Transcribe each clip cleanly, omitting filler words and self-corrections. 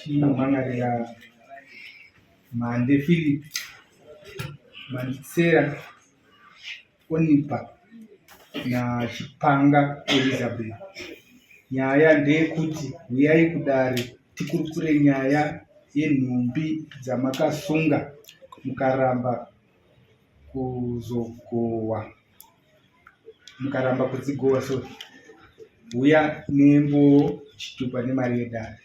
vachimhan'arira Mhande Philip Manditsera Onipa naChipanga Elizabeth. Nyaya ndeyekuti huyai kudare tikurukure nyaya yenhumbi dzamakasunga mukaramba kuzogohwa mukaramba kudzigohwa sorry huya nembowo chitupa nemari yedare.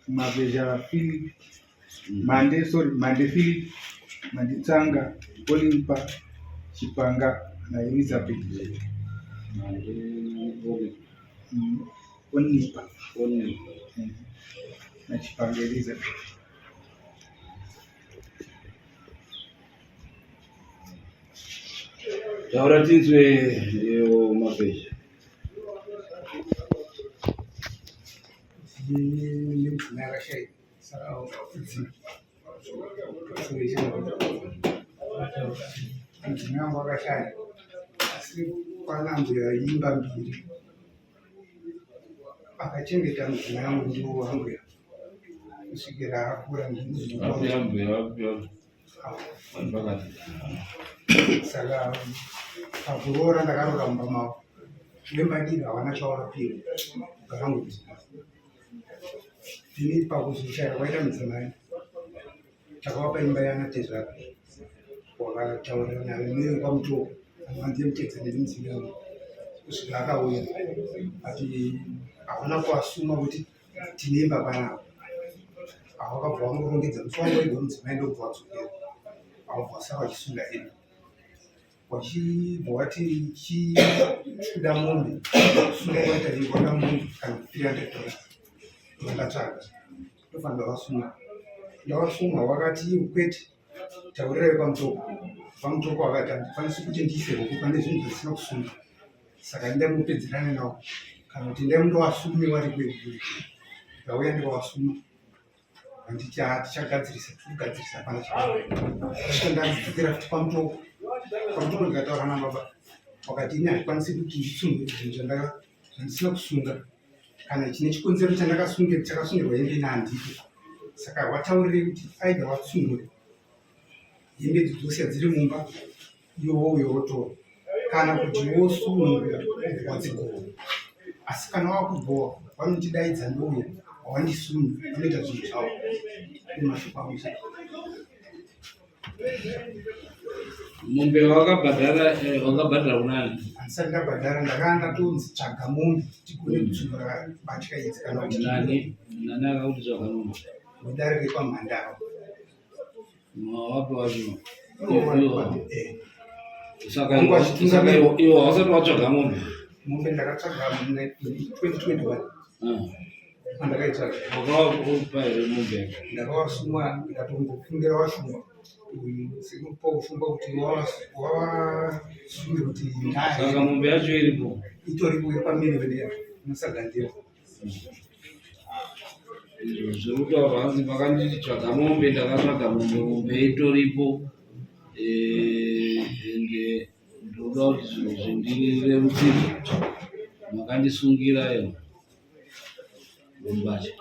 Mavhezha Philip Mande sorry Mande Philip Manditsanga Olimpa Chipanga naElizabeth Onipa naChipanga Elizabeth. Taura tinzwe iyo mavhezha. Mudzimai wangu akashaya asi kwana mbuya imba mbiri akachengeta mudzimai wangu ndiwo wambuya kusvikira akura. Saka pakuroora ndakaroora mumba mavo vembadiri havana chavakapiwa kugara mudzimai ini pakuzoshaya kwaita mudzimai takavapa imba yana tezvara wakataurirana naye newekwamutoko anovandiye mutedza nemudzimai wangu kusvika akauya ati havana kuasuma kuti tine imba panapa avo vakabva vangorongedza musi wangoigwa mudzimai ndokubva wadzokera avobva vasara vachisunga hembe wachibva wati chikuda mombe sunga waita wada mombe kana 300 dollars vandatsvaga ndofanira ndavasunga ndavasunga wakati kwete taurirai kwamutoko kwamutoko wakati handikwanisi kuti ndiise huku pane zvinhu zvisina kusunga saka endai mupedzerane nawo kana kuti endai mundowasume wari kwedu ndikauya ndikawasuma handiti haa tichagadzirisa tiri kugadzirisa hapana chakasvika ndandidzokera futi kwamutoko kwamutoko ndikataura nababa wakati ini handikwanisi kuti ndisunge zvinhu zvandisina kusunga kana chine chikonzero chandakasunge chakasungirwa hembe ina handipo saka wataurirei kuti aida watsungure hembe idzi dzose dziri mumba iwe wouya wotora kana kuti wosunga wobva wadzigowa asi kana wakugowa vanotidaidza ndouya hawandisungi vanoita zvinhu zvavo nemashoko angu. Mombe wakabhadhara eh, wakabhadhara kunani? Handisati ndabhadhara, ndakanga ndatonzi tsvaga mombe tigone kutsumura mbatya idzi kana kuti nani nani akakuti tsvaga mombe? Wedare rekwamhandara. Wapi wacho? Eh. Saka iwe hausati watsvaga mombe? Mombe ndakatsvaga muna 2021. Pandakaitsvaga. Wakavakupa here mombe yako? Ndakavasuma ndikatombokumbira vashuma. Sekupa kufunga kuti wavasunge kuti saka mombe yacho iripo? Itoripo iri pamene pene inosagandira. Izvo zviri kutaurwa hanzi makanditi tsvaga mombe ndakatsvaga mombe mombe itoripo eh, ende ndoda kuti zvinhu zvindirerukire makandisungira iyo gombacha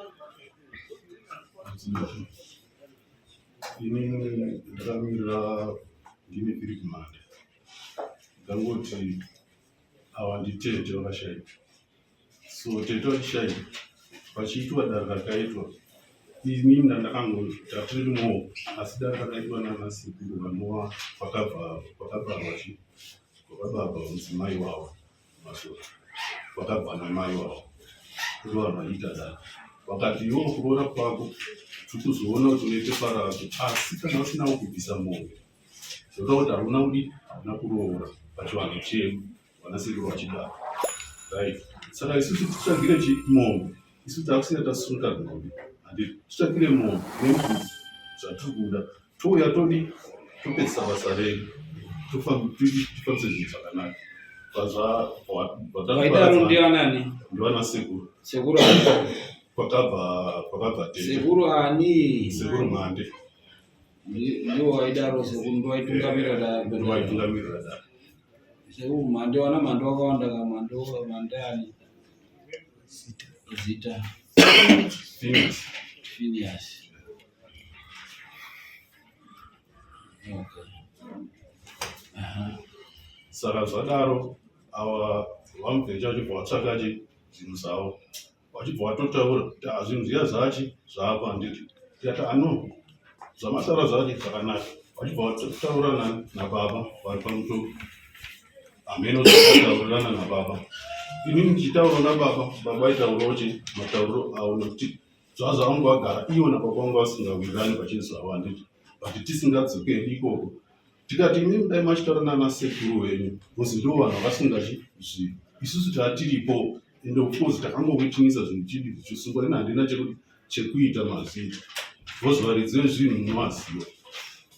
Ini ndakamirira ndine Philip Mhanda ndangoti ava nditete vakashaika so tete vachishaika pachiitwa dare rakaitwa ini ndandakangotatirimowo asi dare rakaitwa nana sekuru vanova kwakabva kwakabarwa chi kwakababa mudzimai wavo masoro kwakabva namai wavo kuti vanhu vachiita dare vakati iwo kuroora kwako tikuzoona kuti unoite parako asi kana usinawo kubvisa mombe zvoda kuti hauna kudi hauna kuroora pachivanhu chedu vanasekuru vachidaro right saka isusu titsvagire chi mombe isu takusiya tasunga nhumbi handiti titsvagire mombe nembudzi zvatiri kuda touya todi topedzisa basa redu tifambise zvinhu zvakanaka vaidaro ndivanani ndivana sekuru sekuru ani kwakabva kwakabva sekuru ani sekuru mhande. Ndiwo waidaro sekuru, ndowaitungamirira dare. Ndowaitungamirira dare. Sekuru Mhande, wana Mhande wakawanda ka Mhande, Mhande ani zita? Phineas. Phineas. Okay. Aha. Saka zvadaro ava vamubvecha vachibva vatsvaka chi zvinhu zvavo, vachibva vatotaura kuti ah, zvinhu zviya zvachi zvako handiti? Tikati ano zvamataura zvachi zvakanaka. Vachibva vatotaura nababa vari pamuto, hameno zvakataurirana nababa. Inini ndichitaura nababa, baba aitaurawo chi matauriro avo, nekuti zvazvangu vagara ivo nababa vangu vasingawirirani pachinhu zvavo handiti? But tisingadzokeri ikoko, tikati imimi dai machitaura nana sekuru venyu, because ndo vanhu vakasunga chi zvinhu, isusu tatiripo. And of course takangowitnessa zvinhu chidi zvichisungwa. Ina handina chekuita mazvita, because varidzi vezvinhu munovaziva,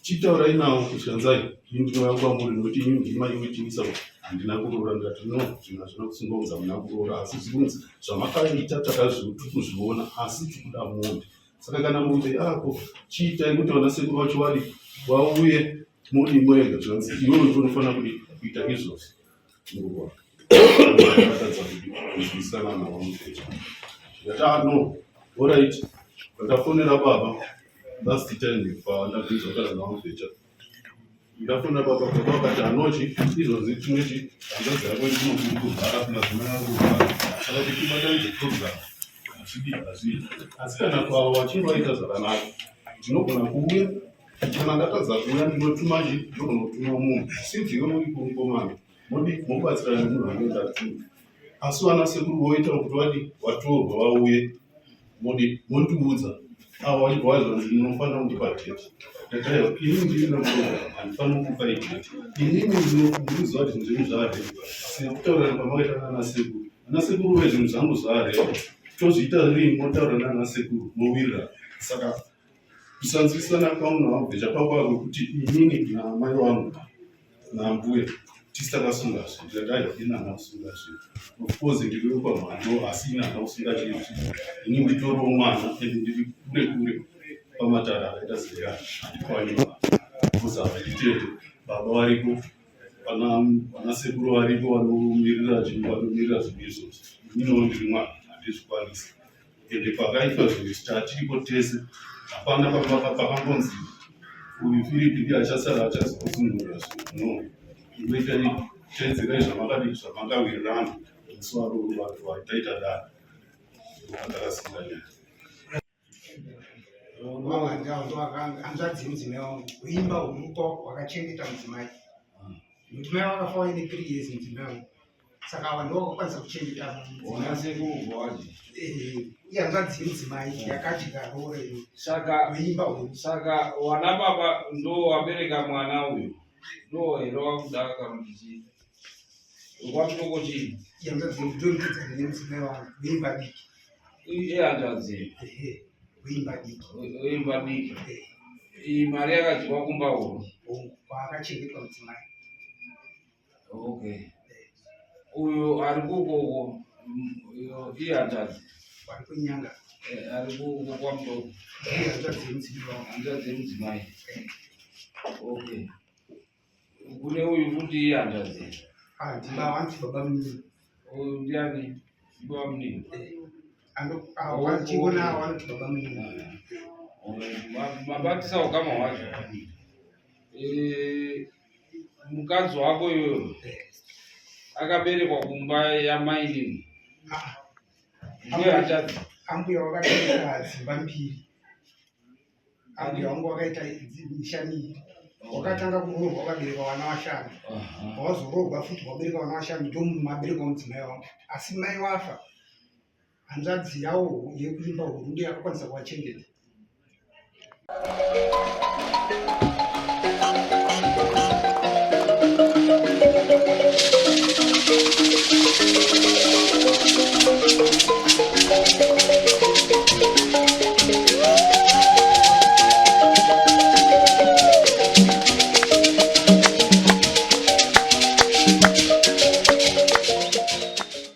chitaurai navo. Kushanzai ini ndinouya kwamuri nokuti inini ndimaiwitnessa, handina kuroora. Ndikati no, zvinhu hazvina kusungwa kunzi hamuna kuroora, asi zvinonzi zvamakaita takazviona, asi tikuda mombe. Saka kana mombe yako, chiitai kuti vana sekuru vacho vari vauye, muri mwega. Zvanzi iwewe unofanira kudi kuita izvozvo. Nguva atadza kunzwisana navo mutecha, ndikati ah no, alright. Ndafonera baba last time pandabvunzwa kutaura navamufecha, ndafonera baba, baba vakati anochi izvozvi tinochi hanzvadzi yako ndinokurwara, madzimai ari kurwara, saka kuti tibatanidze program hazvidi, hazvidi. Asi kana kwavo vachinge vaita zvakanaka, ndinogona kuuya. Kana ndatadza kuuya, ndinotuma chi ndinogona kutuma munhu. Since iwe uripo mukomana, modi mobatsirana nemunhu anenge atuma, asi vana sekuru voita kuti vadi vatorwa vauye, modi mondiudza. Avo vachibva vazvanzi munofanira kundipa date. Ndati ini ndiri naprogram, handifaniri kupa idate. Inini ndinoziva kuti zvinhu zvenyu zvaready, sekutaurirana kwamakaita nana sekuru. Ana sekuru vezvinhu zvangu zvaready, tozviita rini? Motaura nana sekuru, mowirirana. Saka kusanzwisana kwangu navabvecha kwakwa kwekuti inini naamai vangu nambuya tisi takasunga zvinhu. Ndikati aiwa, ini handina kusunga zvinhu. Of course ndiri wekwamhando, asi ini handina kusunga chinhu. Ini nditoriwo mwana, ende ndiri kure kure pamatare akaita seya, handikwani because havaitete. Baba varipo, vana sekuru varipo, vanomirira zvinhu, vanomirira zvinhu izvozvo. Ininiwo ndiri mwana, handizvikwanisi. Ende pakaitwa zvinhu tatiripo tese, hapana pakangonzi uyu Firipi ndiye achasara achazokuzungura zvinhu. No, inoita teedzerai zvamakadii, zvamakawirirana musi wataita dare ndakasinga nyaya. Hanzvadzi yemudzimai wangu kuimba hurupa wakachengeta mudzimai. Mudzimai wakafa waine 3 years mudzimai wangu, saka ava ndo wakakwanisa kuchengeta. Ona sekuru waje. Ihanzvadzi yemudzimai yakadya roora iyo. Saka kuimba huru. Saka wana baba ndo wabereka mwana uyu, ndo here wakuda kana kuti chii kwamutoko chii? Ihanzvadzi ndomukidzana nemudzimai wangu kuimba diki. Ihanzvadzi. Ehe, kuimba diki. Uimba diki. Iyi mari yakadyiwa kumba huru? Hongu, kwaakachengetwa mudzimai. Okay, uyu ari kukoko ihanzvadzi? Vari kunyanga. Ari kuko kwamutoko. Ihanzvadzi yemudzimai wangu. Hanzvadzi yemudzimai, okay. Kune uyu futi ihanzvadzi? Ah, ndiba baba munini. Uyu ndiani, baba munini? Chiona vanoti baba munini. Mabatisa ukama hwacho. Mukadzi wako iyoyo akaberekwa kumba yamainini? Ah, ndiye hanzvadzi? Ambuya wakaita dzimba mbiri. Ambuya wangu wakaita misha miviri. Wakatanga kuroorwa, wakabereka vana vashanu. Wazoroorwa futi, wabereka vana vashanu, ndo maberekwa mudzimai wangu. Asi mai wafa, hanzvadzi yawo yekuimba huru ndiyo yakakwanisa kuvachengeta.